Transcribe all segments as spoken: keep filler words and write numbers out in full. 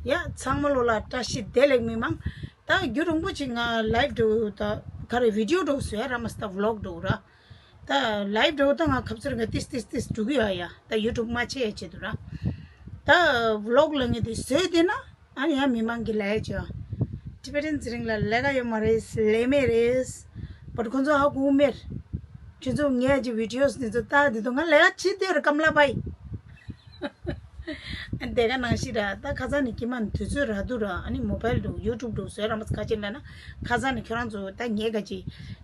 ཡ་ཚང་མ་ལོ་ལ་བཀྲ་ཤིས་བདེ་ལེགས་མི་མང་། ད་རྒྱུན་རིང་པོ་ཅིག་ང་ལའིབ་འགྲོ་ད་ག་རེ་བི་ཌིའོ་འགྲོ་བཟོས་ར་མ་སྟ་ཝི་ལོག་འགྲོ་ར། ད་ལའིབ་འགྲོ་ད་ང་ཁབ་ཚུར་ང་ཏིས་ཏིས་ཏིས་འགྲོ་གི་ཡོད་ཡ། ད་ཡུ་ཊུབ་མ་ཆེ་ཡ་ཆེད་དུ་ར། ད་ཝི་ལོག་ལ་ངས་དེ་བཟོས་དེ་ན་ཨ་ནི་ཡ་མི་མང་གི་ལས་ཅོ། ཊི་བེ་ཊན་ཚེ་རིང་ལ་ལས་ཀ་ཡོད་མ་རེད། ལས་མེད་རེད། བ་ཁོང་ཚོ་ཧ་གོ་མེད། ཁྱོད་ཚོ་ངས་ཀྱི་བི་ཌིའོ་འདི་ཚོ་ལྟ་དེ་དུ་ང་ལས་ཀ་བྱེད་དུས་ར་ཀམ་ལ་བའི། དེ་ག་ནང་བཞིན་ར་ད་ཁ་སང་ནས་ཀྱི་མ་དུས་ཚོད་ར་དུ་ར་ཨ་ནི་མོ་བལ་དུ་ཡུ་ཊུབ་དུ་བཟོས་ར་མ་ཁ་ཅིག་ལ་ན་ཁ་སང་ནས་ཁྱོད་རང་ཚོ་ད་ངས་ག་ཅི་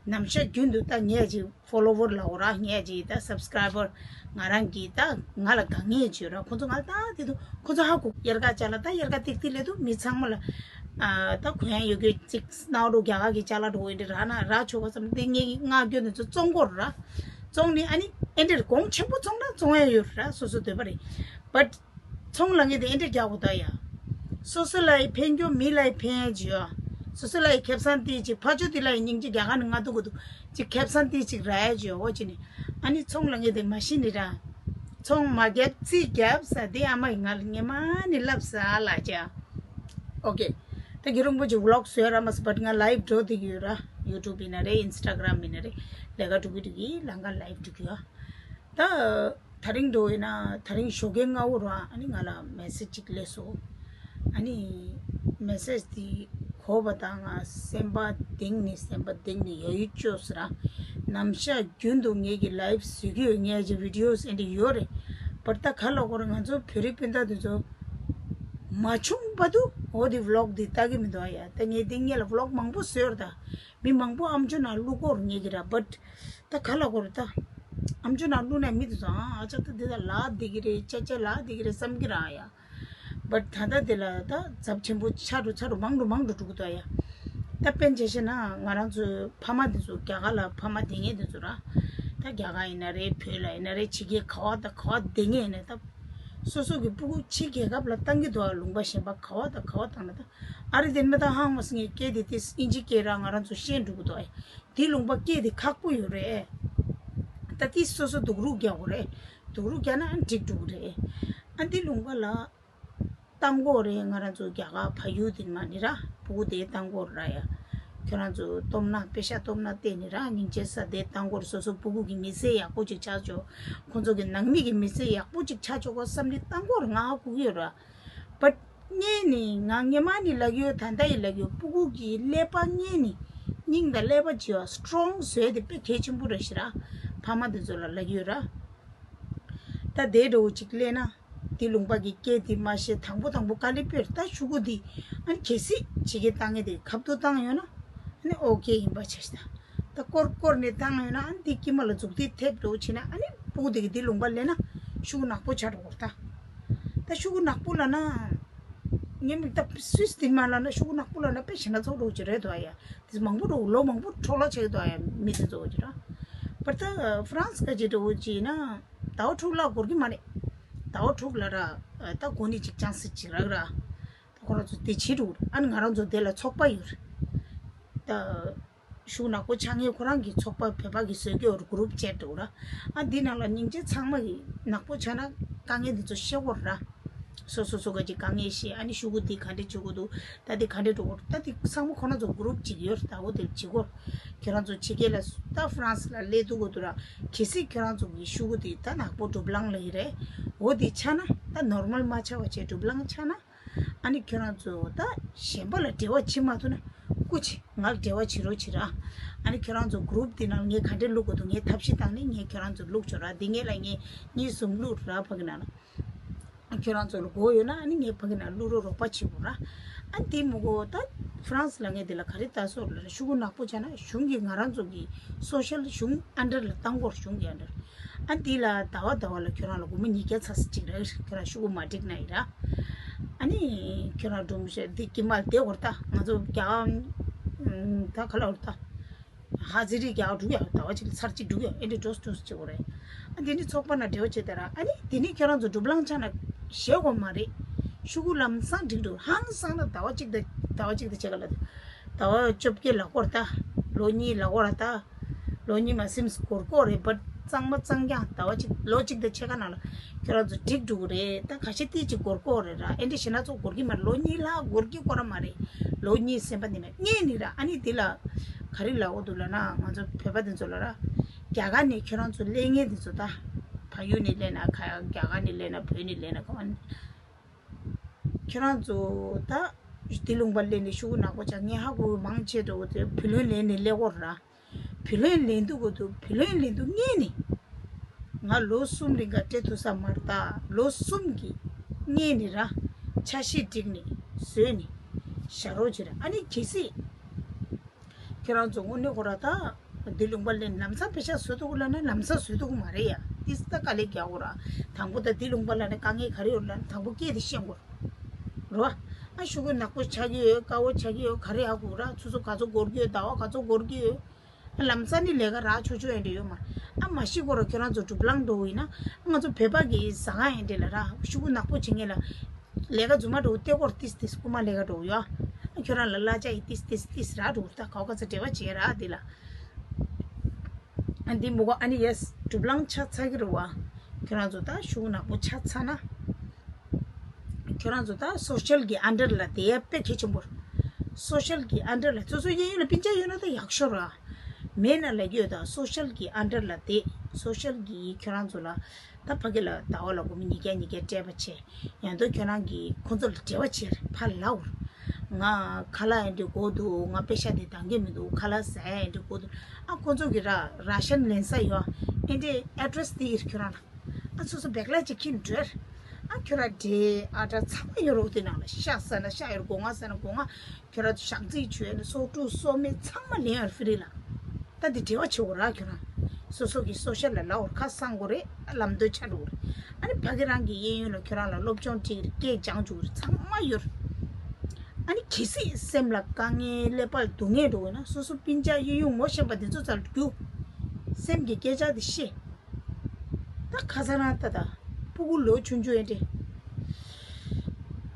ནམ་ཞག་རྒྱུན་དུ་ད་ངས་ཀྱི་ཕོ་ལོ་ཝར་ལ་འོ་ར་ངས་ཀྱི་ད་སབ་སི་ཀ་རའི་བར་ང་རང་གི་ད་ང་ལ་དགའ་ངེས་བྱོས་ར་ཁོང་ཚོ་ང་ལ་ད་དེ་དུ་ཁོང་ཚོ་ཧ་གོ་ཡར་ག་ཅ་ལ་ད་ཡར་ག་ཏིག་ཏིག་ལས་དུ་མི་ཚང་མ་ལ་ཨ་ད་གོ་ཡང་ཡོད་གི་ཅིག་སྣའུ་རུ་རྒྱ་ག་གི་ཅ་ལ་འགྲོ་འདི་ར་ན་ར་ཆོག་ག་བསམ་དེ་ངས་ང་སྐྱོ་ནས་ཚོ་བཙོང་གོ་ར་བཙོང་ནི་ཨ་ནི་ཨེ་འདྲེར་གོང་ཆེན་པོ་བཙོང་ན་བཙོང་ཡ་ཡོད་ར་སོ་སོ་འདོད་པ་རེད། བཊ་ཚོང་ལ་ངེས་དེ་ཨེ་འདྲེ་རྒྱག་གོ་ད་ཡ། སོ་སོ་ལ་ཡི་ཕན་རྒྱུ་མི་ལ་ཡི་ཕན་ཡ་ཇི་ཡ། སོ་སོ་ལ་ཡི་ཁེབ་སང་ཏི་ཅིག་ཕ་ཆོ་དི་ལ་ཡི་སྙིང་རྗེ་རྒྱ་ག་ནི་ང་དུ་གོ་དུ་ཅིག་ཁེབ་སང་ཏི་ཅིག་ར་ཡ་ཇི་ཡ་འོ་ཅི་ནི། ཨ་ནི་ཚོང་ལ་ངེས་དེ་མ་ཤི་ནི་ར། ཚོང་མ་རྒྱབ་རྩིས་རྒྱབ་ས་དེ་ཨ་མ་ཡི་ང་ལ་ངེ་མ་ནི་ལབ་ས་ལ་ཅ། ཨོ་ཀེ། ད་གི་རུང་པོ་ཅིག་ཝི་ལོག་བཟོས་ར་མ་སི་བཊ་ང་ལའིབ་འགྲོ་དེ་གི་ཡོད་ར། ཡུ་ཊུབ་ཡིན་ན་རེད་ཨིན་སི་ཊ་གྷ་རམ་ཡིན་ན་རེད། ལས་ཀ་འགྲོ་གི་འགྲོ་གི་ལང་ཀ་ལའིབ་འགྲོ་གི་ཡོད། ད། དེ་རིང་འགྲོ་ཡིན་ན་དེ་རིང་ཞོགས་ཀའི་སྔ་བོ་རུ་ཨ་ནི་ང་ལ་མེ་སེ་ཇི་ཅིག་སླེབས་སོང་། ཨ་ནི་མེ་སེ་ཇི་དེ་གོ་བ་དང་ང་སེམས་པ་གཏིང་ནས་སེམས་པ་གཏིང་ནས་ཡ་ཡུ་ཅོ་ཟེར་ར། ནམ་ཞག་རྒྱུན་དུ་ངེད་ཀྱི་ལའིབ་བཟོས་ཀྱི་ཡོད་ངེད་ཀྱི་བི་ཌིའོ་ཨེ་འདྲ་ཡོད་རེད། བཊ་ད་ག་ལ་གོ་ར་ང་ཚོ་བོད་རིགས་སྤུན་ཟླ་དེ་ཚོ་མ་བྱུང་བ་དུ་འོ་དེ་ཝི་ལོག་དེ་ལྟ་གི་མི་འདུག་ཨ་ཡ། ད་ངས་དེ་ངེད་ལ་ཝི་ལོག་མང་པོ་བཟོས་ར་ད། མི་མང་པོ་ཨམ་ཅོག་ནང་བླུག་གོ་ར་ངེད་ཀྱི་ར་བཊ། ད་ག་ལ་གོ་རེད་ད། ཨམ་ཅོག་ནང་བླུགས་ནས་མི་དེ་ཚོ་ཨ་ཨ་ཅག་ད་འདི་ད་ལག་བདེ་གི་རེད་ཅ་ཅ་ལག་བདེ་གི་རེད་བསམ་གི་ར་ཡ། བཊ་ད་ལྟ་འདི་ལ་ད་ཚབས་ཆེན་པོ་ཆགས་འགྲོ་ཆགས་འགྲོ་མང་འགྲོ་མང་འགྲོ་འགྲོ་གི་འདུག་ཡ། ད་དཔེར་ན་ཆ་བཞག་ན་ང་རང་ཚོའི་ཕ་མ་དེ་ཚོ་རྒྱ་གར་ལ་ཕ་མ་དེ་ངེད་དེ་ཚོ་ར། ད་རྒྱ་གར་ཡིན་ན་རེད་བོད་ལ་ཡིན་ན་རེད་ཕྱི་རྒྱལ་ག་བ་དང་ག་བ་དེ་ངེད་ཡིན་ན་ད། སོ་སོ་གི་སྤུ་གུ་ཕྱི་རྒྱལ་ཁབ་ལ་བཏང་གི་འདུག་ཨ་ལུང་པ་གཞན་པ་ག་བ་དང་ག་བ་བཏང་ན་ད། ཨ་རི་དེ་མི་ད་ཧང་མ་སི་ངའི་སྐད་དེ་དེ་ཨིན་ཇི་སྐད་ར་ང་རང་ཚོ་ཤེས་འགྲོ་གི་འདུག་ཨེ། དེ་ལུང་པ་སྐད་དེ་ཁག་པོ་ཡོད་རེད། ད་དེ་སོ་སོ་སྡུག་རུས་རྒྱག་དགོས་རེད། སྡུག་རུས་རྒྱག་ན་ཨ་འགྲིག་འགྲོ་གི་རེད། ཨ་འདི་ལུང་པ་ལ་བཏང་གོ་རེད་ང་རང་ཚོ་རྒྱ་གར་ཕ་ཡུལ་དེ་མ་ནི་ར་སྤུ་གུ་དེ་བཏང་གོ་ར་ཡ། ཁྱོད་རང་ཚོ་སྟོབས་ན་པེ་ཤ་སྟོབས་ན་བལྟས་ནི་ར་སྙིང་རྗེ་ས་དེ་བཏང་གོ་རེད་སོ་སོ་སྤུ་གུ་གི་མི་ཚེ་ཡག་པོ་ཅིག་ཆགས་ཆོག་ཁོང་ཚོ་གི་ནང་མི་གི་མི་ཚེ་ཡག་པོ་ཅིག་ཆགས་ཆོག་གོ་བསམ་ནི་བཏང་གོ་རེད་ང་ཧ་གོ་གི་ཡོད་ར། བཊ་ངས་ནི་ང་ངེ་མ་ནི་ལབ་ཡོད་ད་ལྟ་ཡི་ལབ་ཡོད་སྤུ་གུ་གི་ཀླད་པ་ངས་ནི་སྙིང་དང་ཀླད་པ་བྱེད་པ་སི་ཊོང་བཟོས་དེ་དཔེ་གལ་ཆེན་པོ་རེད་ཤི་ར། ཕ་མ་དེ་ཚོ་ལ་ལབ་ཡོད་ར། ད་དེ་འདྲ་བོ་ཅིག་སླེབས་ན་དེ་ལུང་པ་གི་སྐད་དེ་མ་ཤེས་དང་པོ་དང་པོ་དཀའ་ལས་ཕེར་ད་ཤུ་གུ་དེ་ཨ་ནི་གལ་སྲིད་བྱེད་ཀྱི་བཏང་ངེས་དེ་ཁབ་ཏུ་བཏང་ཡོད་ན་ཨ་ནི་ཨོ་ཀེ་ཡིན་པ་ཆ་ཤི་ད། ད་སྐོར་སྐོར་ནས་བཏང་ཡོད་ན་ཨ་ནི་དེ་དཀྱིལ་མ་ལ་མཛུབ་ཐེལ་ཐེབས་འགྲོ་བྱེད་ན་ཨ་ནི་སྤུ་གུ་དེ་གི་དེ་ལུང་པ་སླེབས་ན་ཤུ་གུ་ནག་པོ་ཆགས་འགྲོ་གོ་རེད་ད། ད་ཤུ་གུ་ནག་པོ་ལབ་ན། ངས་མིག་ལྟ་སུས་དེ་མ་ལབ་ན་ཤུ་གུ་ནག་པོ་ལབ་ན་དཔེ་ཞེ་ན་ཚོགས་འགྲོ་གི་རེད་དོ་ཡ། དེ་མང་པོ་འགྲོ་ལོ་མང་པོ་འཕྲོ་བརླག་བྱེད་ཀྱི་འདུག་ཡ་མི་དེ་ཚོ་གི་ར། བར་ད་ཧྥ་རན་སི་ག་ཅིག་འགྲོ་གི་ན་ཟླ་བ་དྲུག་ལ་འགོར་གི་མ་རེད། ཟླ་བ་དྲུག་ལ་ར་ད་གོ་ནི་ཅིག་ཅང་སི་ཅིག་རག་ར། ད་ཁོ་རང་ཚོ་དེ་བྱེད་འགྲོ་གི་རེད་ཨ་ནི་ང་རང་ཚོ་དེ་ལ་ཚོགས་པ་ཡོད་རེད། ད། ཤུགས་ནག་པོ་ཆགས་ངེས་ཁོ་རང་གི་ཚོགས་པ་བོད་པ་གི་བཟོས་ཀྱི་ཡོད་རེད་གུ་རུབ་བཅད་འགྲོ་ར། ཨ་འདི་ནང་ལ་སྙིང་རྗེ་ཚང་མ་གི་ནག་པོ་ཆགས་ན་དཀའ་ངལ་འདི་ཚོ་ཤེས་དགོས་ར། སོ་སོ་སོ་ག་ཅིག་དཀའ་ངལ་ཤེས་ཨ་ནི་ཤུ་གུ་འདི་ག་འདྲས་བྱེད་དགོས་འདུག་ད་འདི་ག་འདྲས་འགྲོ་དགོས་ད་འདི་ཚང་མ་ཁོ་རང་ཚོ་གུ་རུབ་ཅིག་ཡོད་རེད་ད་འོ་དེ་བྱེད་དགོས། ཁྱོད་རང་ཚོ་ཕྱི་རྒྱལ་ལ་ད་ཧྥ་རན་སི་ལ་སླེབས་འདུག་གོ་འདུག་ར། གལ་སྲིད་ཁྱོད་རང་ཚོ་གི་ཤུ་གུ་འདི་ད་ནག་པོ་གྲུབ་ལང་ལ་ཡི་རེད། འོ་འདི་ཆགས་ན་ད་ནོར་མལ་མ་ཆགས་པ་བྱས་གྲུབ་ལང་ཆགས་ན། ཨ་ནི་ཁྱོད་རང་ཚོ་ད་གཞན་པ་ལ་འབྲེལ་བ་བྱེད་མ་ཐུབ་ན་སྐུ་མཁྱེན་ང་ལ་འབྲེལ་བ་བྱེད་རོགས་བྱེད་ར། ཨ་ནི་ཁྱོད་རང་ཚོ་གུ་རུབ་འདི་ནང་ངས་ག་འདྲས་བླུག་དགོས་འདུག་ངས་ཐབས་ཤེས་བཏང་ནས་ངས་ཁྱོད་རང་ཚོ་བླུག་ཆོག་ར་འདི་ངས་ལ་ངས་གཉིས་གསུམ་བླུག་ར་ཕ་གི་ནང་ལ། ཁྱོད་རང་ཚོ་ལ་དགོས་ཡོད་ན་ཨ་ནི་ངས་ཕ་གི་ནང་བླུག་རོགས་རོགས་པ་བྱེད་དགོས་ར། ཨ་འདི་མི་དགོས་ད་ཧྥ་རན་སི་ལ་ངས་འདི་ལ་ག་རེ་ལྟ་སོགས་ལ་ཤུ་གུ་ནག་པོ་ཆགས་ན་གཞུང་གིས་ང་རང་ཚོ་གི་སོ་ཤལ་གཞུང་ཨན་ཌར་ལ་བཏང་དགོས་གཞུང་གི་ཨན་ཌར། ཨ་འདི་ལ་ཟླ་བ་ཟླ་བ་ལ་ཁྱོད་རང་ལ་སྒོར་མོ་ཉིས་བརྒྱ་ཚར་ས་གཅིག་རག་ཁྱོད་རང་ཤུ་གུ་མ་འགྲིག་ན་ཡིན་ར། ཨ་ནི་ཁྱོད་རང་སྒྲུང་བཤད་འདི་ཀྱི་མ་བདེ་བར་ལྟ་ང་ཚོ་རྒྱ་ད་ག་ལ་བར་ལྟ། ཧ་ཟི་རི་རྒྱ་འགྲུག་ཡ་ཟླ་བ་གཅིག་ལ་ཚར་གཅིག་འགྲུག་ཡ་ཨེ་འདྲི་འགྲོ་སུ་འགྲོ་སུ་བྱེད་དགོས་རེད། ཨ་འདི་ནི་ཚོགས་པ་ན་འབྲེལ་བ་བྱེད་དེ་ར་ཨ་ནི་འདི་ནི་ཁྱོད་རང་ཚོ་སྒྲུབ་ལང་ཆ་ན་ཞེ་དགོས་མ་རེད། ཤུ་གུ་ལམ་སང་འགྲིག་འགྲོ་ཧང་སང་ན་ཟླ་བ་གཅིག་ད་ཟླ་བ་གཅིག་ད་བྱེད་ག་ལ་ཟླ་བ་བཅོ་བརྒྱད་ལ་སྐོར་ལྟ་ལོ་གཉིས་ལ་སྐོར་ལྟ། ལོ་གཉིས་མ་སིམ་སྐོར་སྐོར་རེད་བཊ་ གཙང་མ་གཙང་རྐྱང་ཟླ་བ་གཅིག་ལོ་གཅིག་དང་ཕྱེད་ཀ་ནང་ལ་ཁྱོད་རང་ཚོ་འགྲིག་འགྲོ་གི་རེད། ད་ཁ་ཤས་ཏིས་ཅིག་འགོར་གྱི་ཡོད་རེད་ར། ཨེ་འདྲ་ཞེ་ན་ཚོ་འགོར་གྱི་མ་རེད། ལོ་གཉིས་ལྷག་འགོར་གྱི་ཁོ་རང་མ་རེད། ལོ་གཉིས་ཟིན་པ་འདི་མེད་ངས་ནི་ར། ཨ་ནི་འདི་ལ་ག་རེ་ལབ་དགོས་འདུག་ལབ་ན། ང་ཚོ་བོད་པ་འདི་ཚོ་ལ་ར། རྒྱ་གར་ནས་ཁྱོད་རང་ཚོ་སླེབས་མཁན་འདི་ཚོ། ད་ཕ་ཡུལ་ནས་སླེབས་ན་ག་རྒྱ་གར་ནས་སླེབས་ན་བོད་ནས་སླེབས་ན་ག་བ་ནས། ཁྱོད་རང་ཚོ་ད་འདི་ལུང་པ་སླེབས་ནས་ཤུ་གུ་ནག་པོ་ཆགས། ངས་ཧ་གོ་མང་ཆེ་འགྲོ་གི་འདུག་བུ་ལོན་ལེན་ནས་སླེབས་ཀྱི་ཡོད་རེད་ར། བུ་ལོན་ལེན་དུས་གོ་དུས་བུ་ལོན་ལེན་དུས་སྔོན་ནས། ང་ལོ་གསུམ་རིང་ག་སྤྲད་ཐུབ་ས་མ་རེད། ད་ལོ་གསུམ་གྱི་སྔོན་ནས་ར་འཆར་གཞི་བསྒྲིགས་ནས་བཟོས་ནས་བཞག་རོགས་བྱེད་ར། ཨ་ནི་གལ་སྲིད་ཁྱོད་རང་ཚོ་དངོས་གནས་ཁོ་ར་ད་འདི་ལུང་པ་ལ་ལམ་སང་པེ་ཤག་བཟོ་ཐུབ་ཀྱི་ལབ་ན་ལམ་སང་བཟོ་ཐུབ་ཀྱི་མ་རེད་ཡ། ཏིས་ད་དཀའ་ལས་རྒྱག་དགོས་ར། དང་པོ་ད་འདི་ལུང་པ་ལ་ནི་དཀའ་ངལ་ག་རེ་ཡོད་ལབ་ན་དང་པོ་སྐད་དེ་ཤེས་དགོས་ར། ཨ་ཤུ་གུ་ནག་པོ་ཆགས་ཀྱི་ཡོད། དཀར་པོ་ཆགས་ཀྱི་ཡོད། ག་རེ་ཡག་དགོས་ར། ཆུ་ཚོད་ག་ཚོད་འགོར་གྱི་ཡོད། ཟླ་བ་ག་ཚོད་འགོར་གྱི་ཡོད། ལམ་སང་ནི་ལས་ཀ་རག་ཆོག་ཆོག་ཡང་འདྲ་ཡོད་མ་རེད། ཨ་མ་གཞི་ཁོ་ར་ཁྱོད་རང་ཚོ་གྲུབ་ལང་འགྲོ་ཡིན་ན། ང་ཚོ་བོད་པ་གི་ཟ་ཁང་ཡང་འདྲ་ལ་ར། ཤུ་གུ་ནག་པོ་བྱེད་མཁན་ལ་ལས་ཀ་རྫུན་མ་འགྲོ་ལྟེ་སྐོར་ཏིས་ཏིས་རྐུ་མ་ལས་ཀ་འགྲོ་ཡོད། ཨ་ཁྱོད་རང་ལ་གླ་ཆ་ཡི་ཏིས་ཏིས་ཏིས་རག་འགྲོ། ད་གའོ་ག་ཚོད་འབྲེལ་བ་བྱེད་ར་འདི་ལ། ཨ་འདི་མོ་གོ་ཨ་ནི་ཡེས་གྲུབ་ལང་ཆགས་ཚར་གི་རེད་བ། ཁྱོད་རང་ཚོ་ད་ཤུ་གུ་ནག་པོ་ཆགས་ཚར་ན། ཁྱོད་རང་ཚོ་ད་སོ་ཤལ་གྱི་ཨན་ཌར་ལ་བསྡད་ཡ་དཔེ་གལ་ཆེན་པོ་རེད། སོ་ཤལ་གྱི་ཨན་ཌར་ལ་སོ་སོ་གཡས་གཡོན་ལ་སྤུན་ཀྱག་ཡོད་ན་ད་ཡག་ཤོས་རེད། མེད་ན་ལབ་ཀྱི་ཡོད། ད་སོ་ཤལ་གྱི་ཨན་ཌར་ལ་བསྡད། སོ་ཤལ་གྱིས་ཁྱོད་རང་ཚོ་ལ་ད་ཕ་གི་ལ་ཟླ་བ་ལ་སྒོར་མོ་ཉིས་བརྒྱ་ཉིས་བརྒྱ་སྤྲད་པ་བྱས། ཡང་ད་ཁྱོད་རང་གིས་ཁོང་ཚོ་ལ་འབྲེལ་བ་བྱས་རེད། ཕར་ལབ་ར། ང་ཁ་ལག་ཡང་འདྲ་དགོས་འདུག་ང་པེ་ཤག་དེ་འདང་གི་མི་འདུག་ཁ་ལག་ཟ་ཡ་ཡང་འདྲ་དགོས་འདུག་ཨ་ཁོང་ཚོ་གི་ར་ར་ཤན་ལེན་ས་ཡོད། ཨེ་འདྲའི་ཨེ་ཌི་རེ་སི་དེ་ཡིན་ཁྱོད་རང་ལ། ཨ་སོ་སོ་བེག་ལ་ཅིག་ཁྱེར་འགྲོ། ཨ་ཁྱོད་རང་འབྲས་ཨ་ཊ་ཚང་མ་ཡོད་རེད། དེ་ནང་ལ་ཤ་ཟ་ན་ཤ་ཡོད་རེད། སྒོ་ང་ཟ་ན་སྒོ་ང་། ཁྱོད་རང་ཚོ་ཞག་རྩིས་བྱོས་ནས་སོ་ཕྲུག་སོ་སྨན་ཚང་མ་ལེན་ཡོད་རེད་ཧྥི་རི་ལ། ད་འདི་འབྲེལ་བ་བྱེད་དགོས་ར་ཁྱོད་རང་། སོ་སོ་གི་སོ་ཤལ་ལ་ལབ་ར། ཁ་གསང་དགོས་རེད། ལམ་སྟོན་ཆ་འགྲོ་རེད། ཨ་ནི་ཕ་གི་རང་གི་གཡས་གཡོན་ལ་ཁྱོད་རང་ལ་སློབ་སྦྱོང་སྤྲད་ཀྱི་རེད། སྐད་སྦྱང་བཅུག་རེད། ཚང་མ་ཡོད་རེད། ཨ་ནི་གལ་སྲིད་སེམས་ལ་དཀའ་ངལ་ཀླད་པ་ལ་སྡུག་བསྔལ་འགྲོ་དགོས་ན་སོ་སོ་སྤུན་ཀྱག་གཡས་གཡོན་ངོ་ཤེས་པ་འདི་ཚོ་རྩར་རྒྱུགས། སེམས་ཀྱི་སྐད་ཆ་དེ་བཤད། ད་ཁ་སང་རང་ལྟ་ད། སྤུ་གུ་ལོ་ཆུང་ཆུང་ཡིན་ཏེ།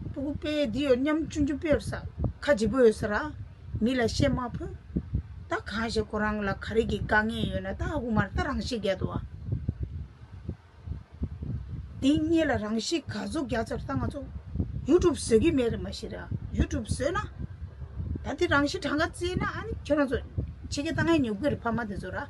སྤུ་གུ་དཔེ་འདི་ཡོད་སྙམ་ཆུང་ཆུང་དཔེ་ཡོད་ས། ཁ་ལྗིད་པོ་ཡོད་ས་ར། མི་ལ་བཤད་མ་ཕོད། ད་གང་ཞིག་ཁོ་རང་ལ་ག་རེ་གི་དཀའ་ངལ་ཡོད་ན་ད་ཧ་གོ་མ་རེད། ད་རང་ཤི་རྒྱག་འདུག་ཨ། དེ་གཉིས་ལ་རང་ཤི་ག་ཚོད་རྒྱག་ཚར། ད་ང་ཚོ་ཡུ་ཊུབ་བཟོ་གི་མེད་རེད་མ་གཞི་ར། ཡུ་ཊུབ་བཟོས་ན། ད་དེ་རང་ཤི་གྲངས་ཀ་བརྩིས་ན་ཨ་ནི་ཁྱོད་རང་ཚོ་ཕྱི་རྒྱལ་ལྟ་མཁན་ཉོབ་གི་རེད། ཕ་མ་དེ་ཚོ་ར།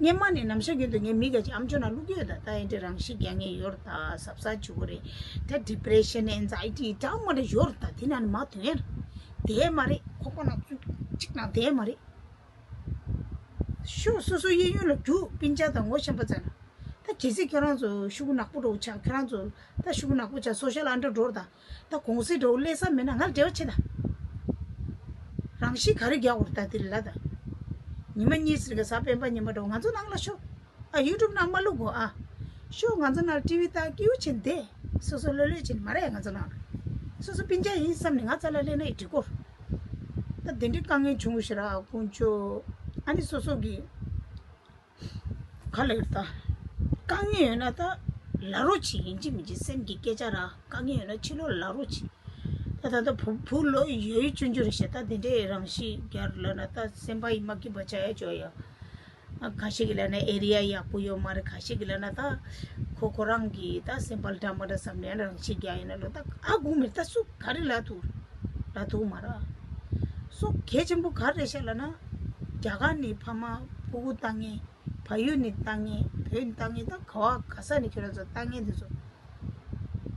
སྔོན་མ་ནས་ནམ་ཞག་རྒྱུན་དུ་ངའི་མི་འགའ་ཅིག་ཨམ་ཅོག་ནང་བླུག་གི་ཡོད། ད་ད་ཨེ་འདྲ་རང་ཤི་རྒྱག་མཁན་ཡོད་རེད། ད་གཟབ་གཟབ་བྱེད་དགོས་རེད། ད་ཌི་པི་རེ་ཤན་ཨེན་ཛའི་ཊི་འདྲ་མི་འདྲ་ཡོད་རེད། ད་དེ་ནང་ནས་མར་ཐོན་ཡ་རེད། བསྡད་མ་རེད། ཁོག་པ་ནང་ཚུད་གཅིག་ནང་བསྡད་མ་རེད། ཤོག་སོ་སོ་གཡས་གཡོན་ལ་རྒྱུགས། སྤུན་ཀྱག་དང་ངོ་ཤེས་པ་ཙམ་ལ། ད་གལ་སྲིད་ཁྱོད་རང་ཚོ་ཤུ་གུ་ནག་པོ་འདྲ་བོ་ཆགས། ཁྱོད་རང་ཚོ་ད་ཤུ་གུ་ནག་པོ་ཆགས་སོ་ཤལ་ཨན་ཌར་འགྲོ་ར། ད་ད་གུང་སེང་འདྲ་བོ་སླེབས་ས་མེད་ན་ང་ལ་འབྲེལ་བ་བྱེད་ད། རང་ཤི་ག་རེ་རྒྱག་དགོས་རེད། ད་དེ་ལ་ད། ཉི་མ་གཉིས་ཟེར་གི་གཟའ་སྤེན་པ་ཉི་མ་འདྲ་བོ་ང་ཚོ་ནང་ལ་ཤོག་ཨ་ཡུ་ཊུབ་ནང་མ་བླུག་གོ་ཨ། ཤོག་ང་ཚོ་ནང་ཊི་ཝི་ལྟ་སྐྱིད་པོ་བྱས་བསྡད། སོ་སོ་ལྷོད་ལྷོད་བྱས་ནས་མ་རེད། ང་ཚོ་ནང་ལ་སོ་སོ་སྤུན་ཀྱག་ཡིན་བསམ་ནས་ང་རྩ་ལ་སླེབས་ན་ཡི་འགྲིག་གོ། ད་དེ་འདྲའི་དཀའ་ངལ་བྱུང་ཞེ་དྲག་དཀོན་མཆོག་ཨ་ནི་སོ་སོ་གི་ག་ལ་ཡོད་ད། དཀའ་ངལ་ཡོད་ན་ད་ལབ་རོགས་བྱེད། ཡིན་གཅིག་མིན་གཅིག་སེམས་ཀྱི་སྐད་ཆ་ར། དཀའ་ངལ་ཡོད་ན་ཕྱི་ལོགས་ལབ་རོགས་བྱེད། ད་ད་ལྟ་བུ་བུ་ལོ་ཡོད་ཡོད་ཆུང་ཆུང་རེད་ཤག་ད་དེ་འདྲའི་རང་ཤི་རྒྱག་ལབ་ན་ད་སེམས་པ་ཡི་མ་སྐྱིད་པ་ཆགས་ཡ་ཅོ་ཡ། ཁ་ཤས་ཀྱིས་ལབ་ན་ཨེ་རི་ཡ་ཡག་པོ་ཡོད་མ་རེད། ཁ་ཤས་ཀྱིས་ལབ་ན་ད་ཁོ་ཁོ་རང་གི་ད་སེམས་པ་ལ་འདྲ་མ་འདྲ་བསམ་ནས་རང་ཤི་རྒྱག་ཡིན་ན་ལོ་ད་ཨ་དགོངས་མེད། ད་སུ་ག་རེ་ལབ་ཐུབ་ལབ་ཐུབ་མ་རེད། སོ་གལ་ཆེན་པོ་ག་རེ་རེད་ཤག་ལབ་ན། རྒྱ་གར་ནས་ཕ་མ་སྤུ་གུ་ལྟ་མཁན། བལ་ཡུལ་ནས་ལྟ་མཁན། བོད་ནས་ལྟ་མཁན། ད་ག་བ་ག་ས་ནས་ཁྱོད་རང་ཚོ་ལྟ་མཁན་དེ་ཚོ།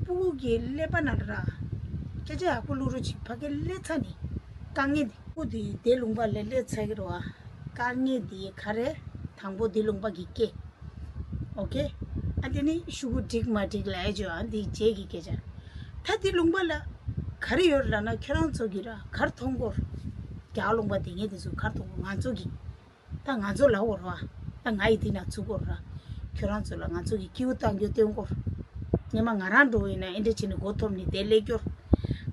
སྤུ་གུ་གི་ཀླད་པ་ནང་ལ་ར། སྐད་ཆ་ཡག་པོ་བླུག་རོགས་བྱེད། ཕ་གི་སླེབས་ཚར་ནས་དཀའ་ངལ་དེ། སྤུ་གུ་དེ་དེ་ལུང་པ་ལ་སླེབས་ཚར་གི་རེད་བ། དཀའ་ངལ་དེ་ག་རེ། དང་པོ་དེ་ལུང་པ་གི་སྐད། ཨོ་ཁེ། ཨ་དེ་ནི་ཤུ་གུ་འགྲིག་མ་འགྲིག་ལབ་ཡ་ཅོ། ཨ་དེ་རྗེས་ཀྱི་སྐད་ཆ། ད་དེ་ལུང་པ་ལ་ག་རེ་ཡོད་ལབ་ན་ཁྱོད་རང་ཚོ་གི་ར་ག་རེ་མཐོང་གོ། རྒྱ་ལུང་པ་དེ་ངས་དེ་ཚོ་ག་རེ་མཐོང་གོ་ང་ཚོ་གི། ད་ང་ཚོ་ལབ་དགོས་རེད་བ། ད་ང་ཡི་དེ་ན་ཚུགས་དགོས་རེད། ཁྱོད་རང་ཚོ་ལ་ང་ཚོ་གི་སྐྱིད་པོ་གཏང་རྒྱུ་སྟོན་དགོས། སྔོན་མ་ང་རང་འགྲོ་ཡིན་ན་ཨེ་འདྲ་བྱས་ནས་མགོ་འཐོམ་ནས་བསྡད་སླེབས་རྒྱུ།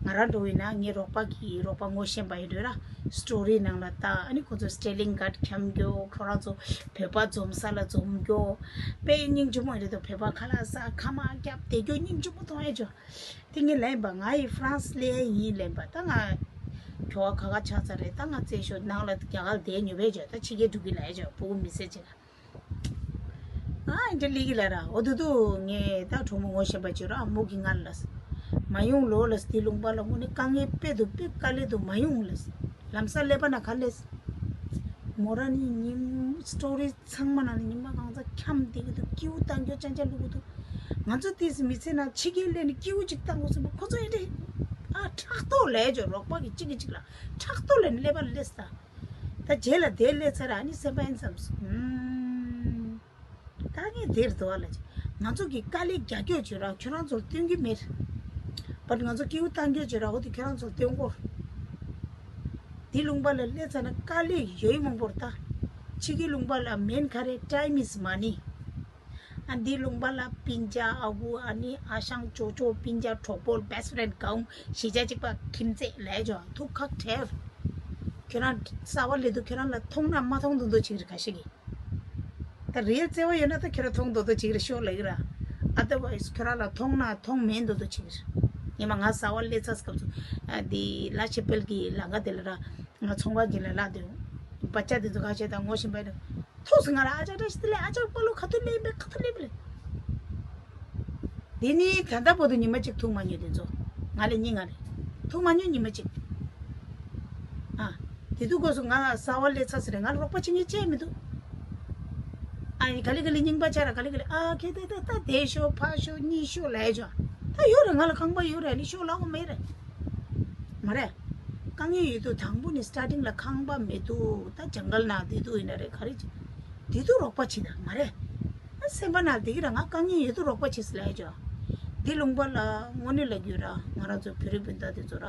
ང་རང་འགྲོ་ཡིན་ན་ངའི་རོགས་པ་གི་རོགས་པ་ངོ་ཤེས་པ་ཡིན་འགྲོ་ར། སི་ཊོ་རི་ནང་ལ་ལྟ། ཨ་ནི་ཁོ་ཚོ་སི་ཊེ་ལིང་གཱརཌ་འཁྱམ་རྒྱུ། ཁོ་རང་ཚོ་བོད་པ་འཛོམས་ས་ལ་འཛོམས་རྒྱུ། དཔེ་སྙིང་རྗེ་མོ་ཡིན་རེད་དོ། བོད་པ་ཁ་ལག་ཟ་ཁ་མ་བརྒྱབ་བསྡད་རྒྱུ་སྙིང་རྗེ་མོ་མཐོང་ཡ་ཅོ། དེ་ངས་ལན་པ་ང་ཡི་ཧྥ་རན་སི་ལས་ཡིན་ལན་པ། ད་ང་ཁྱོ་ག་ཁ་ཁ་ཆགས་ཚར་རེད། ད་ང་བཙལ་ཤོག་ནང་ལ་རྒྱ་གར་བསྡད་ཉོ་བས་བྱོས། ད་ཕྱི་རྒྱལ་འགྲོ་གི་ལས་བྱོས། ཕྲུ་གུ་མི་ཟེར་ཅིག་ལ། ཨ་འདྲ་ལི་གི་ལ་ར་འོ་དུ་དུ་ངས་ད་གྲོགས་མོ་ངོ་ཤེས་པ་བྱོས་ར་མོ་གི་ང་ལ་ལ་ས་མ་ཡོང་ལོ་ལ་ས་དེ་ལུང་པ་ལ་དངོས་གནས་དཀའ་ངལ་དཔེ་དུ་དཔེ་དཀའ་ལས་དུ་མ་ཡོང་ལ་ས་ལམ་ས་ཀླད་པ་ན་ག་ལས་ས་མོ་ར་ནི་ཉིན་སི་ཊོ་རི་ཚང་མ་ན་ནི་ཉི་མ་གང་ཚ་འཁྱམ་བསྡད་གི་འདུག་སྐྱིའུ་བཏང་རྒྱུ་ཅང་ཅང་བླུག་གི་འདུག་ང་ཚོ་དེས་མི་ཚེ་ན་ཕྱི་རྒྱལ་སླེབས་ནས་སྐྱིའུ་ཅིག་བཏང་དགོས་སོང་པ་ཁོ་ཚོ་ཨེ་འདྲ་ཨ་ཕྲག་དོག་ལས་ཇོ་རོགས་པ་གི་གཅིག་གི་གཅིག་ལ་ཕྲག་དོག་ལས་ནི་ཀླད་པ་ལ་སླེབས་ས། ད་རྗེས་ལ་དེ་སླེབས་ཚར་ཨ་ནི་སེམས་པ་ཨེན་བསམས་སོང་། ད་ངས་དེར་དུ་བ་ལ་ང་ཚོ་གི་དཀའ་ལས་རྒྱག་རྒྱུ་བྱོས་ར་ཁྱོད་རང་ཚོར་སྟོན་གི་མེད། བར་ང་ཚོ་སྐྱིའུ་བཏང་རྒྱུ་བྱོས་ར་འོ་དེ་ཁྱོད་རང་ཚོར་སྟོན་གོ། དེ་ལུང་པ་ལ་སླེབས་ཚར་ན་དཀའ་ལས་ཡོད་མང་པོར་ད། ཕྱི་གི་ལུང་པ་ལ་མེན་ག་རེ་time is money། ཨ་འདི་ལུང་པ་ལ་སྤུན་ཀྱག་ཨ་ཁུ་ཨ་ནི་ཨ་ཞང་ཅོ་ཅོ་སྤུན་ཀྱག་གྲོགས་པོ་best friend གང་གཞིས་ཆགས་གཅིག་པ་ཁྱིམ་མཚེས་ལས་ཇོ་ཐུག་ཁག་ཁྲེལ། ཁྱོད་རང་གསར་བ་སླེབས་དུས་ཁྱོད་རང་ལ་མཐོང་ན་མ་མཐོང་དུ་འདུག་ཅིག་རེད་ཁ་ཤས་ཀྱིས། ད་རེལ་བརྩེ་བ་ཡོད་ན་ད་ཁྱོད་རང་མཐོང་དོ་དོ་ཅིག་རེད་ཤོག་ལབ་ཀྱི་ར། otherwise ཁྱོད་རང་ལ་མཐོང་ན་མཐོང་མེད་དོ་དོ་ཅིག་རེད། ཉི་མ་ང་གསར་བ་སླེབས་ཚར་སྐབས་སུ་ཨ་འདི་ལ་ཆེ་པེལ་གྱི་ལམ་ཁ་དེ་ལ་ར་ང་ཚོང་ཁང་གྱི་ལ་ལ་དེ་བ་ཅག་དེ་ཚོ་ཁ་ཤས་དང་ངོ་ཤེས་པ་རེད། ཐུགས་སུ་ང་ལ་ཨ་ཅག་བཀྲ་ཤིས་བདེ་ལེགས་ཨ་ཅག་པ་ལོ་ཁ་ཐུག་ལེན་པས་ཁ་ཐུག་ལེན་པས། འདི་ནི་ད་ལྟ་བར་དུ་ཉི་མ་གཅིག་ཐུག་མ་མྱོང་དེ་ཚོ་ང་ལས་སྙིང་ང་རེད། ཐུག་མ་མྱོང་ཉི་མ་གཅིག་ཨ། དེ་དུས་སྐབས་སུ་ང་གསར་བ་སླེབས་ཚར་ཟེར་རེད་ང་ལ་རོགས་པ་བྱེད་མཁན་ཅིག་མི་འདུག་ཨ་ཡི་ག་ལེ་ག་ལེ་རྙིང་པ་ཆགས་ར་ག་ལེ་ག་ལེ་ཨ་ཁེ་ཏེ་ཏེ་ད་དེ་ཤོག་ཕ་ཤོག་གཉིས་ཤོག་ལས་ཆོག་ད་ཡོད་རེད་ང་ལ་ཁང་པ་ཡོད་རེད་ནི་ཤོག་ལ་འོ་མེད་རེད། མ་རེད། དཀའ་ངལ་ཡོད་དུས་དང་པོ་ནས་starting ལ་ཁང་པ་མེད་དུས་ད་ཇང་གལ་ནང་བསྡད་དུས་ཡིན་ན་རེད་ག་རེ་བྱེད། དེ་དུས་རོགས་པ་བྱེད་ད་མ་རེད། ཨ་སེམས་པ་ནང་བསྡད་ཀྱི་ར་ང་དཀའ་ངལ་ཡོད་དུས་རོགས་པ་བྱེད་ཟེར་ལབ་ཡ་ཅོ། འདི་ལུང་པ་ལ་དངོས་གནས་ལབ་རྒྱུ་ར་ང་རང་ཚོ་བོད་རིགས་སྤུན་ཟླ་དེ་ཚོ་ར་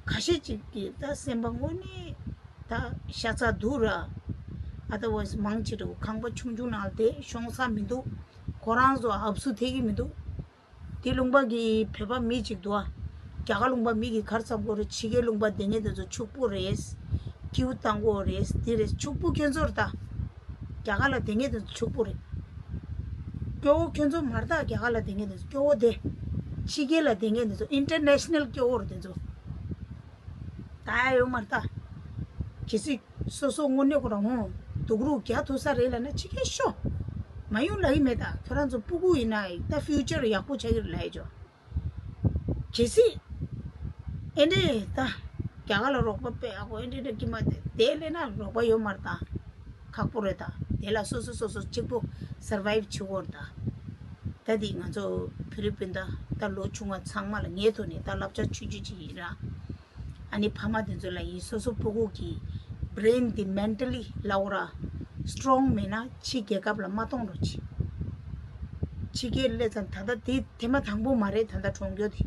ཁ་ཤས་ཅིག་གིས་ད་སེམས་པ་དངོས་གནས་ད་ཤ་ཚ་འདུག་ར། otherwise མང་ཆེ་རུ་ཁང་པ་ཆུང་ཆུང་ནང་ལ་བསྡད་ཤོང་ས་མི་འདུག་ཁོ་རང་ཚོ་ཨབ་སུ་ཐེག་གི་མི་འདུག་དེ་ལུང་པ་གི་བོད་པ་མི་གཅིག་འདུག་ཨ། རྒྱ་གར་ལུང་པ་མི་གི་གར་འཚམས་སྐོར་ཕྱི་རྒྱལ་ལུང་པ་བསྡད་མཁན་དེ་ཚོ་ཕྱུག་པོ་རེད། སྐྱིའུ་བཏང་གོ་རེད་དེ་རེད་ཕྱུག་པོ་ཁྱོད་ཚོར་ད། རྒྱ་གར་ལ་བསྡད་མཁན་དེ་ཚོ་ཕྱུག་པོ་རེད། སྐྱོ་བོ་ཁྱོད་ཚོ་མར་ད་རྒྱ་གར་ལ་བསྡད་མཁན་དེ་ཚོ་སྐྱོ་བོ་དེ། ཕྱི་རྒྱལ་ལ་བསྡད་མཁན་དེ་ཚོ་international སྐྱོ་བོ་རེད་དེ་ཚོ། ད་ཡོད་མ་རེད་ད། གལ་སྲིད་སོ་སོ་དངོས་གནས་ཁོ་རང་ཧོང་སྡུག་རུས་རྒྱག་ཐུབ་ས་རེད་ལབ་ན་ཕྱི་རྒྱལ་ཤོག་མ་ཡོང་ལབ་ཀྱི་མེད་ད་ཁྱོད་རང་ཚོ་སྤུ་གུ་ཡིན་ན་ད་future ཡག་པོ་ཆགས་ཀྱི་རེད་ལབ་ཡ་ཅོ། གལ་སྲིད་ཨེ་འདྲས་ད་རྒྱ་གར་ལ་རོགས་པ་དཔེ་ཡག་པོ་ཨེ་འདྲས་འདྲ་ཀྱི་མ་དེ་དེ་ལས་ན་རོགས་པ་ཡོད་མ་རེད་ད། ཁག་པོ་རེད་ད། དེ་ལ་སོ་སོ་སོ་སོ་གཅིག་པོ་survive བྱེད་དགོས་རེད་ད། ད་འདི་ང་ཚོ་བོད་རིགས་སྤུན་ཟླ་ད་ལོ་ཆུང་བ་ཚང་མ་ལ་ངའི་ཐོག་ནས་ད་བསླབ་བྱ་ཆུང་ཆུང་ཅིག་ཡིན་ར། ཨ་ནི་ཕ་མ་དེ་ཚོ་ལ་ཡིན་སོ་སོ་སྤུ་གུ་གི་brain དེ་mentally ལའོ་ར་strong མེད་ན་ཕྱི་རྒྱལ་ཁབ་ལ་མ་གཏོང་རོགས་གྱིས། ཕྱི་རྒྱལ་སླེབས་ཙང་ད་ལྟ་དེ་ཐེངས་མ་དང་པོ་མ་རེད་ད་ལྟ་གྲོངས་རྒྱུ་དེ།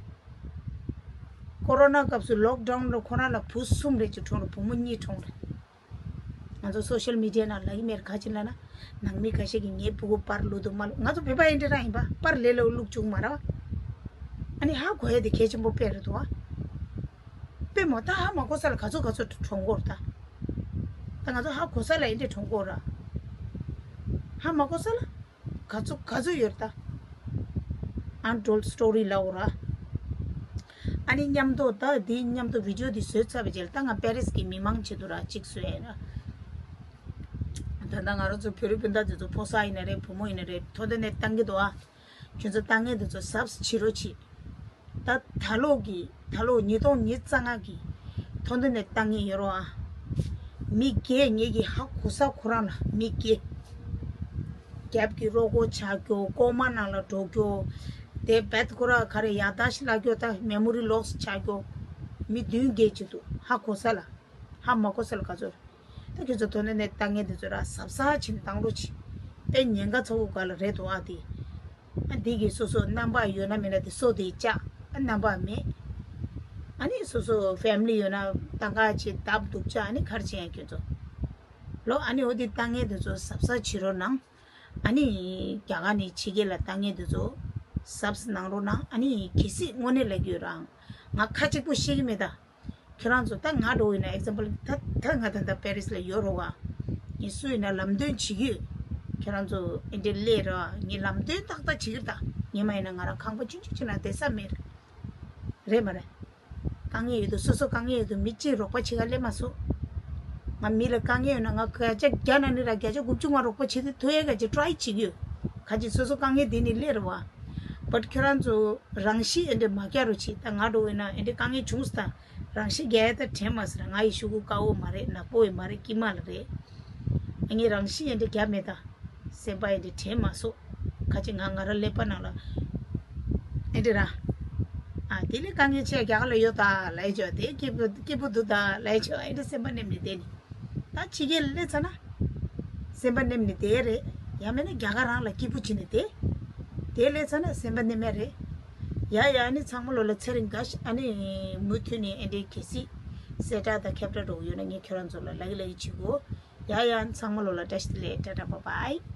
ཀོ་རོ་ན་སྐབས་སུ་ལོག་ཌའུན་ལ་ཁོ་རང་ལ་བུ་གསུམ་རེ་ཅིག་གྲོངས་རེད་བུ་མོ་གཉིས་གྲོངས་རེད། ང་ཚོ་social media ནང་ལབ་ཀྱི་མེད་རེད་ག་ཅི་ལབ་ན། ནང་མི་ཁ་ཤས་ཀྱིས་ངའི་ཕྲུ་གུ་པར་བླུག་འདུག་མ་བླུག་ང་ཚོ་བོད་པ་ཨེ་འདྲ་རང་ཡིན་པ་པར་ལས་སླ་པོ་བླུག་བཅུག་མ་རེད་བ། ཨ་ནི་ཧ་གོ་ཡ་དེ་གལ་ཆེན་པོ་དཔེ་རེད་འདུག་བ། དཔེ་མོ་ད་ཧ་མ་གོ་ས་ལ་ག་ཚོད་ག་ཚོད་གྲོངས་ཀྱི་ཡོད་རེད་ད། ད་ང་ཚོ་ཧ་གོ་ས་ལ་ཨེ་འདྲ་གྲོངས་ཀྱི་ཡོད་རེད། ཧ་མ་གོ་ས་ལ། ག་ཚོད་ག་ཚོད་ཡོད་རེད་ད། Untold story ལབ་དགོས་རེད། ཨ་ནི་མཉམ་དུ་ད་འདི་མཉམ་དུ་video འདི་བཟོས་ཚར་བའི་རྗེས་ལ་ད་ང་པེ་རིས་ཀྱི་མི་མང་ཆེད་དུ་ར་གཅིག་བཟོས་ཡིན་ར། ད་ལྟ་ང་རང་ཚོ་བོད་རིགས་སྤུན་ཟླ་འདི་ཚོ་ཕོ་གསར་ཡིན་ན་རེད་བུ་མོ་ཡིན་ན་རེད་ཐོ་འདི་ནས་བཏང་གི་འདུག་ཨ། ཁྱོད་ཚོ་བཏང་མཁན་འདི་ཚོ་གཟབ་གཟབ་བྱེད་རོགས་གྱིས། ད་ད་ལོ་གི་ད་ལོ་ཉིས་སྟོང་ཉི་ཤུ་རྩ་ལྔ་གི་ཐོ་འདི་ནས་བཏང་མཁན་ཡོད་རོགས་ཨ། མི་སྒེར་ངེད་ཀྱི་ཧ་གོ་ས་ཁོ་རང་ལ་མི་སྒེར། རྒྱབ་ཀྱི་རོ་ཁོག་ཆག་རྒྱུ་ལྐོག་མ་ནང་ལ་འགྲོ་རྒྱུ། དེ་བེད་ཁོ་ར་ག་རེ་ཡར་ད་ཤི་ལ་རྒྱུ་ད་མེ་མོ་རི་ལོགས་ཆག་རྒྱུ། མི་བདུན་བརྒྱད་ཅིག་འདུག་ཧ་གོ་ས་ལ། ཧ་མ་གོ་ས་ལ་ག་ཚོད། ད་ཁྱོད་ཚོ་དོན་དུ་ནས་ལྟ་ངན་དེ་ཚོ་ར་གཟབ་གཟབ་བྱས་ནས་བཏང་རོགས་གྱིས། དཔེ་ཉེན་ཁ་ཚ་བོ་ག་ལ་རེད་འདུག་ཨ་དེ། ཨ་འདི་གི་སོ་སོ་རྣམ་པ་ཡོད་ན་མེད་ན་དེ་སོ་དེ་བཅག་ཨ་རྣམ་པ་མེད། ཨ་ནི་སོ་སོ་ཕེ་མི་ལི་ཡོད་ན་ཏང་ཀ་ཆེ་བརྡབ་འདུག་བཅག་ཨ་ནི་ག་རེ་བྱེད་ཡ་ཁྱོད་ཚོ། ལོ་ཨ་ནི་འོ་དེ་ལྟ་ངན་དེ་ཚོ་གཟབ་གཟབ་བྱེད་རོགས་གནང་། ཨ་ནི་རྒྱ་གར་ནས་ཕྱི་རྒྱལ་ལ་ལྟ་ངན་དེ་ཚོ་གཟབ་གནང་རོགས་གནང་ཨ་ནི་གལ་སྲིད་དངོས་གནས་ལབ་ཀྱི་ཡོད་རང་ང་ཁ་གཅིག་པོ་ཤེས་ཀྱི་མེད་ད། ཁྱོད་རང་ཚོ་ད་ང་འགྲོ་ཡིན་ན་example ད་ད་ང་ད་ད་པེ་རིས་ལ་ཡོད་རོགས་ཨ། ངས་སུ་ཡིན་ན་ལམ་སྟོན་བྱེད་ཀྱི་ཡོད། ཁྱོད་རང་ཚོ་ཨེ་འདྲས་སླེབས་ར་ངས་ལམ་སྟོན་ཏག་ཏག་བྱེད་ཀྱི་ད་ངས་མ་ཡིན་ན་ང་རང་ཁང་པ་ཆུང་ཆུང་ཅིག་ན་བསྡད་ས་མེད། རེད་མ་རེད། དཀའ་ངལ་ཡོད་དུས་སོ་སོ་དཀའ་ངལ་ཡོད་དུས་མི་གཅིག་རོགས་པ་བྱེད་ག་སླེབས་མ་སོང་། ང་མི་ལ་དཀའ་ངལ་ཡོད་ན་ང་བརྒྱ་ཆ་བརྒྱ་ན་ནི་ར་བརྒྱ་ཆ་དགུ་བཅུ་ང་རོགས་པ་བྱེད་དུ་ཐུབ་ཡས་ག་ཅིག་try བྱེད་ཀྱི་ཡོད། ཁ་ཅིག་སོ་སོ་དཀའ་ངལ་དེ་ནི་སླེབས་རེད་བ། བཊ་ཁྱོད་རང་ཚོ་རང་ཤི་ཨེ་འདྲ་མ་རྒྱག་རོགས་བྱེད། ད་ང་འགྲོ་བས་ན་ཨེ་འདྲ་དཀའ་ངལ་བྱུང་སོང་། ད་རང་ཤི་རྒྱག་ཡ་ད་དྲན་མ་སོང་། ང་ཡི་ཤོག་གུ་དཀར་པོ་མ་རེད། ནག་པོ་ཡི་མ་རེད། དཀྱིལ་མ་ལ་རེད། ཨ་ངས་རང་ཤི་ཨེ་འདྲ་རྒྱག་མེད། ད་སེམས་པ་ཨེ་འདྲ་དྲན་མ་སོང་། ཁ་ཅིག་ང་ང་རང་ཀླད་པ་ནང་ལ་ཨེ་འདྲ་ར། ཨ་དེ་ལས་དཀའ་ངལ་ཆེ་རྒྱ་གར་ལ་ཡོད་ད་ལབ་ཡ་ཅིག་དེ་སྐྱིད་པོ་སྐྱིད་པོ་འདུག་ད་ལབ་ཡ་ཅིག་ཨེ་འདྲ་སེམས་པ་ནེམ་ནས་བསྡད་ནི། ད་ཕྱི་རྒྱལ་སླེབས་ཚར་ན། སེམས་པ་ནེམ་ནས་བསྡད་རེད། ཡང་མིན་ན་རྒྱ་གར་རང་ལ་སྐྱིད་པོ་བྱས་ནས་བསྡད། དེ་སླེབས་ཚར་ན་སེམས་པ་ནེམ་ཡ་རེད། ཡ་ཡ། ཨ་ནི་ཚང་མ་ལོ་ལ་ཚེ་རིང་དགའ་ཤ། ཨ་ནི་མུ་མཐུད་ནས་ཨེ་འདྲའི་གལ་སྲིད་གསལ་བསྒྲགས་དང་ཁྱབ་བསྒྲགས་འགྲོ་གི་ཡོད་ན་ངས་ཁྱོད་རང་ཚོ་ལ་ལབ་ཀྱི་ལབ་ཀྱི་བྱེད་དགོས། ཡ་ཡ། ཨ་ནི་ཚང་མ་ལོ་ལ་བཀྲ་ཤིས་བདེ་ལེགས། ཊ་ཊ་བཱའི་བཱའི།